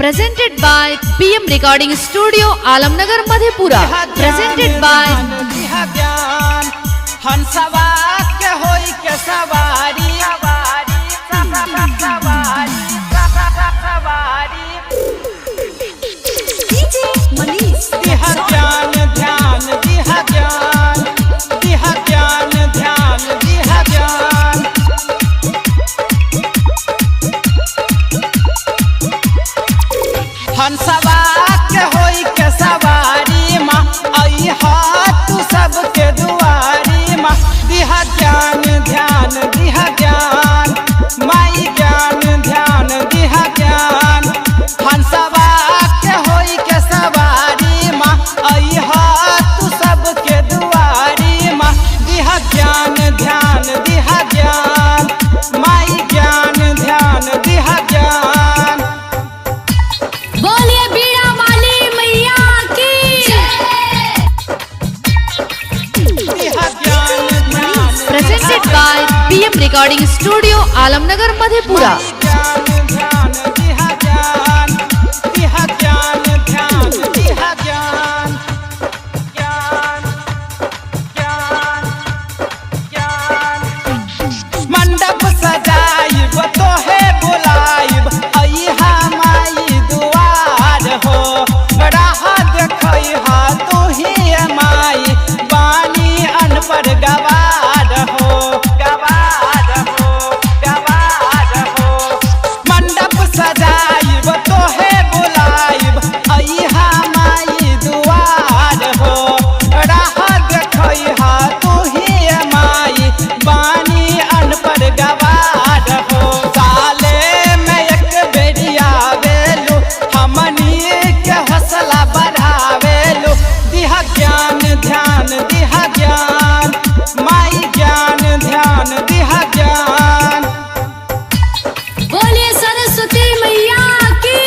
Presented by PM Recording Studio, Alamnagar, Madhepura. Presented by ज्ञान हंसवा के होई के सवारी सवारी सवारी सवारी DJ Manish दिहा ज्ञान ध्यान दिहा ज्ञान दिहा ज्ञान ध्यान दिहा ज्ञान हंसवा के होई के सवारी माँ आई तू सबके दुआरी माँ दिहा ज्ञान ध्यान दिहा ज्ञान माई ज्ञान ध्यान दिहा ज्ञान हंसवा के होई के सवारी माँ आई तू सबके दुआरी माँ दिहा ज्ञान ध्यान दिहा ज्ञान माई ज्ञान ध्यान दिहा ज्ञान। बोलिए बीड़ा वाली मैया की। दिहा ज्ञान ध्यान Presented by PM Recording Studio, Alamnagar, Madhepura. ज्ञान ध्यान दिहा ज्ञान दिहा ज्ञान ध्यान दिहा ज्ञान ज्ञान ज्ञान ज्ञान मंडप सजाइब तोहे बुलाइब अइहा माई दुआर हो राह देखइहा तू ही माई बानी अनपढ़ गवार हो गवार हो गवार हो मंडप सजाइब तोहे बुलाइब अइहा माई दुआर हो राह देखइहा तू ही माई बानी अनपढ़ गवार हो साले में एक बेरी आवेलू हमनी के हौसला बढ़ावेलू दिहा ज्ञान ध्यान दिहा ज्ञान माई ज्ञान ध्यान दिहा ज्ञान। बोलिए सरस्वती मैया की।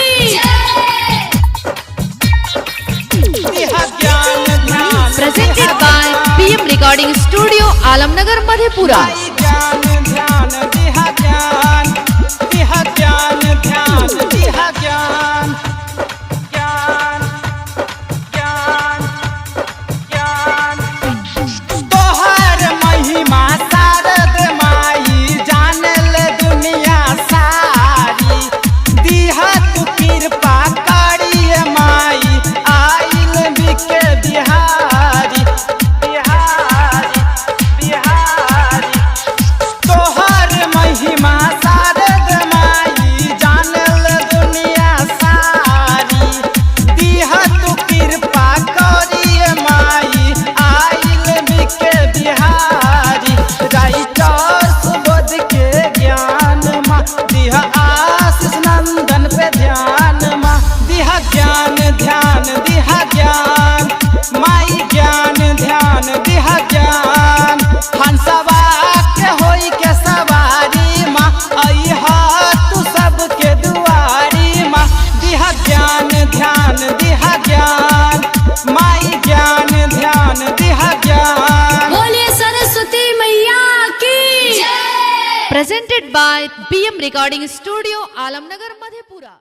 दिहा ज्ञान ध्यान Presented by PM Recording Studio, Alamnagar, Madhepura. माई ज्ञान ध्यान दिहा ज्ञान दिहा ज्ञान ध्यान दिहा ज्ञान ज्ञान ज्ञान ज्ञान तोहर महिमा शारद माई जानल दुनिया सारी दिहा तू कृपा करी माई आइल बिके बिहारी बिहारी बिहारी तोहर महिमा शारद माई जानल दुनिया सारी दिहा तू कृपा करी माई आइल बिके बिहारी राइटर सुबोध के ज्ञान माँ दिहा आशीष नंदन पे ध्यान माँ दिहा ज्ञान ध्यान दिहा ज्ञान माई ज्ञान ध्यान दिहा ज्ञान हंसवा के होई के सवारी माँ अइहा तू सबके दुआरी माँ दिहा ज्ञान ध्यान दिहा ज्ञान माई ज्ञान ध्यान दिहा ज्ञान। बोलिए सरस्वती मैया की। Presented by PM Recording Studio, Alamnagar, Madhepura.